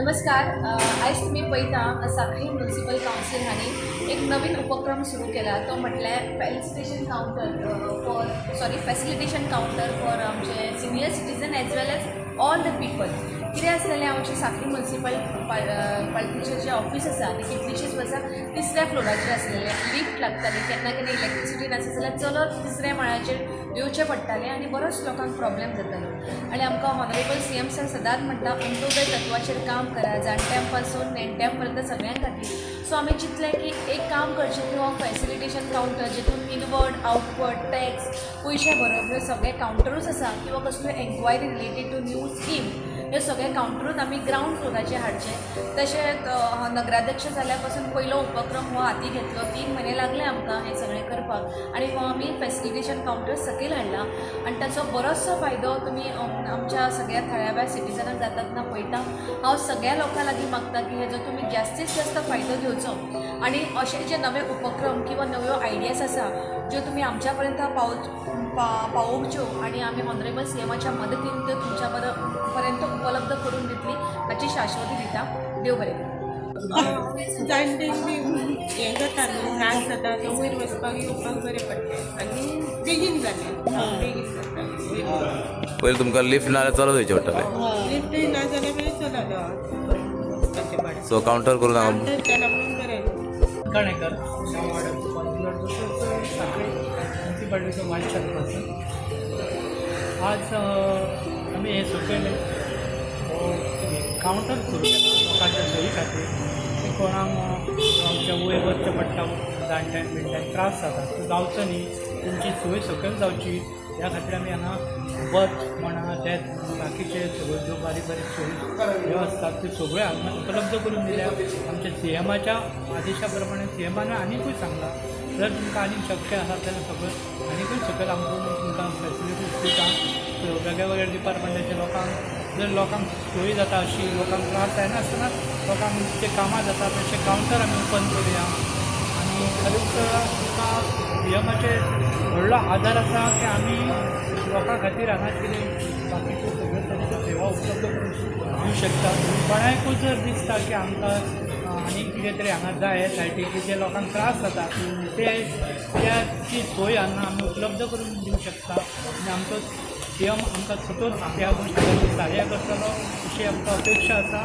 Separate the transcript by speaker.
Speaker 1: नमस्कार. आयज तुमी पळयता, सांखळी म्युनिसिपल कावन्सील हांणी एक नवीन उपक्रम सुरू केला, तो म्हटल्यार felicitation counter for, sorry, facilitation counter for आमचे senior citizen as well as all the people. कितें आसलेलें, आमचे सांखळी म्युनिसिपल पालिकेचें जें ऑफीस आसा तें कितलींशींच वर्सां तिसऱ्या फ्लोराचेर आसलेलें. लिफ्ट लागताली, केन्ना केन्ना इलेक्ट्रिसिटी नासली जाल्यार चलत तिसऱ्या माळ्याचेर येवचें पडटालें आनी बरोच लोकांक प्रॉब्लेम जातालो. आनी आमकां ऑनरेबल सीएम सर सदांच म्हणटा, अंत्योदय तत्वाचेर काम करा, जाणट्यां पासून नेणट्यां पर्यंत सगळ्यां खातीर. सो आमी चिंतलें की एक काम करचें की हो फॅसिलिटेशन कावंटर, जितून इनवर्ड, आवटवर्ड टॅक्स, पयशे भरप, हे सगळे कावंटरूच आसा किंवा कसल्यो enquiry related to new scheme, हे सगळे कावंटरूच आमी ग्रावंड फ्लोराचेर हाडचे. तशेंच नगराध्यक्ष जाल्या पासून पयलो उपक्रम हो हाती घेतलो. 3 म्हयने लागले आमकां हें सगळें करपाक आनी हो आमी फॅसिलिटेशन कावंटर सकयल हाडला आनी ताचो बरोचसो फायदो तुमी आमच्या सगळ्या थळाव्या सिटीजनाक जातात ना पळयता. हांव सगळ्या लोकां लागीं मागता की हेजो तुमी जास्तीत जास्त फायदो घेवचो आनी अशे जे नवे उपक्रम किंवा नव्यो आयडियाज आसा, ज्यो तुमी आमच्या पर्यंत पावोवच्यो आनी आमी ऑनरेबल सीएमाच्या मदतीन त्यो तुमच्या पर्यंत उपलब्ध करून दितली हाची शाश्वती दिता. देव बरें करूं.
Speaker 2: जाणट्यांक बी हें जाता न्हू, त्रास जाता, तो वयर वचपाक येवपाक बरें पडटा आनी बेगीन जालें, बेगीन जाता वयर.
Speaker 3: पयलीं तुमकां लिफ्ट ना जाल्यार चलत वयचें पडटालें.
Speaker 2: लिफ्टूय ना जाल्यार मागीर चलत वचपाचें पडटा.
Speaker 3: सो कावंटर करून हांगा
Speaker 2: कावंटर केला म्हणून बरें.
Speaker 4: कणेकर, ह्या वॉर्डाचो कावन्सिलर, तसोच सांखळी म्युनिसिपालिटीचो वायस चेअरपर्सन. आज आमी हे सकयल हो कावंटर सुरू केला लोकांच्या सोयी खातीर की कोणाक आमच्या वयर वचचें पडटा, जाणट्यांक बिणट्यांक त्रास जाता, तो जावचो न्ही, तुमची सोय सकयल जावची ह्या खातीर आमी हांगा बर्थ म्हणा, डेथ म्हणा, बाकीचे सगळ्यो ज्यो बारीक बारीक सोयी ह्यो आसतात, त्यो सगळ्यो हांगा उपलब्ध करून दिल्या. आमच्या सीएमाच्या आदेशा प्रमाणे सीएमान आनिकूय सांगलां, जर तुमकां आनीक शक्य आसा जाल्यार सगळें आनिकूय सकयल आमकां तुमकां फॅसिलिटीज दिता. सो वेगळ्या वेगळ्या डिपार्टमेंटाच्या लोकांक जर लोकांक सोय जाता अशी, लोकांक त्रास जायनासतना लोकांक जे कामां जाता तशें कावंटर आमी ओपन करुया. आनी खरेंच तुमकां सीएमाचे व्हडलो आदार आसा की आमी लोकां खातीर हांगा कितें बाकीच्यो सगळ्यो तरेच्यो सेवा उपलब्ध करून दिवं शकता. कोणाकूय जर दिसता की आमकां आनीक कितें तरी हांगा जाय सायटीक की जे लोकांक त्रास जाता, ते त्याची सोय हांगा आमी उपलब्ध करून दिवं शकता. आनी आमचो सीएम आमकां सतत ह्या गोश्टी खातीर सहाय्य करतलो अशी आमकां अपेक्षा आसा.